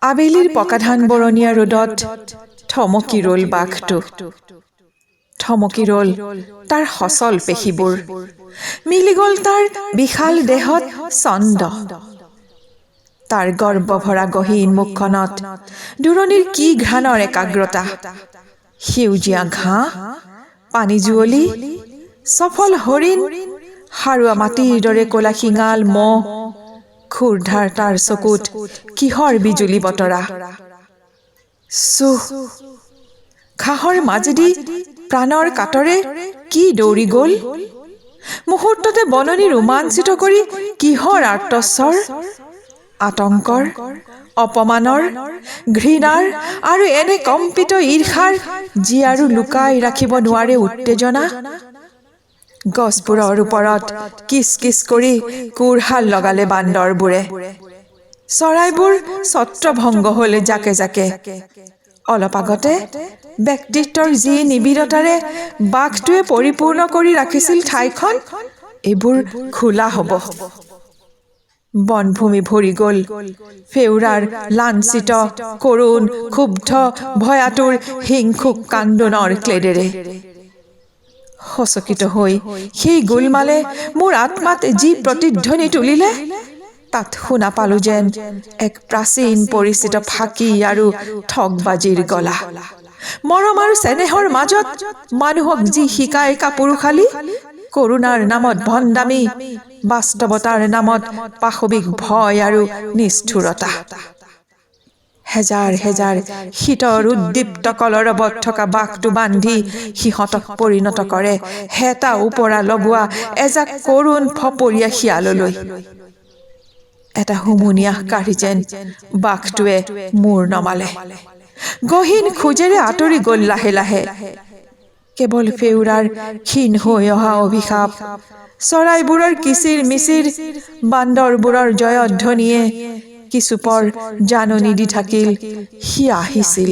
আবেলিৰ পকাধান বৰণীয়া ৰ'দত থমকি ৰ'ল বাঘটো, থমকি ৰ'ল তাৰ সচল পেশীবোৰ, মিলি গ'ল তাৰ বিশাল দেহত ছন্দ। তাৰ গৰ্বভৰা গহীন মুখখনত দূৰণিৰ কি ঘ্ৰাণৰ একাগ্ৰতা! সেউজীয়া ঘাঁহ, পানী জুৱলি, চফল হৰিণ, সাৰুৱা মাটিৰ দৰে ক'লা শিঙাল ম'হ, ক্ষুৰধাৰ তাৰ চকুত কিহৰ বিজুলী বতৰা! চুহ, ঘাঁহৰ মাজেদি প্ৰাণৰ কাতৰে কি দৌৰি গ'ল! মুহূৰ্ততে বননি ৰোমাঞ্চিত কৰি কিহৰ আৰ্তস্বৰ! আতংকৰ, অপমানৰ, ঘৃণাৰ আৰু এনে কম্পিত ঈৰ্ষাৰ যি আৰু লুকাই ৰাখিব নোৱাৰে উত্তেজনা। গছবোৰৰ ওপৰত কিচ কিচ কৰি কোৰহাল লগালে বান্দৰবোৰে। চৰাইবোৰ ছত্ৰভংগ হ'ল জাকে জাকে। অলপ আগতে ব্যক্তিত্বৰ যি নিবিড়তাৰে বাঘটোৱে পৰিপূৰ্ণ কৰি ৰাখিছিল ঠাইখন, এইবোৰ খোলা হ'ব। বনভূমি ভৰি গ'ল ফেউৰাৰ লাঞ্ছিত, কৰুণ, ক্ষুব্ধ, ভয়াতুৰ হিংসুক কান্দোনৰ ক্লেদেৰে। সচকিত হৈ সেই গোলমালে মোৰ আত্মাত যি প্ৰতিধ্বনি তুলিলে, তাত শুনা পালোঁ যেন এক প্ৰাচীন পৰিচিত ফাঁকি আৰু ঠগবাজিৰ গলা। মৰম আৰু চেনেহৰ মাজত মানুহক যি শিকায় কাপুৰুষালি, কৰুণাৰ নামত ভণ্ডামি, বাস্তৱতাৰ নামত পাশৱিক ভয় আৰু নিষ্ঠুৰতা। হেজাৰ হেজাৰ শীতৰ উদ্দীপ্ত কলৰৱত থকা বাঘটো বান্ধি সিহঁতক পৰিণত কৰে হেতা ওপৰা লগোৱা এজাক কৰুণ ফপৰীয়া শিয়াললৈ। এটা হুমুনিয়াহ কাঢ়ি যেন বাঘটোৱে মূৰ নমালে, গহীন খোজেৰে আঁতৰি গ'ল লাহে লাহে। কেৱল ফেউৰাৰ ক্ষীণ হৈ অহা অভিশাপ, চৰাইবোৰৰ কিচিৰ মিচিৰ, বান্দৰবোৰৰ জয়ধ্বনিয়ে কিছুপৰ জাননী দি থাকিল, সি আহিছিল।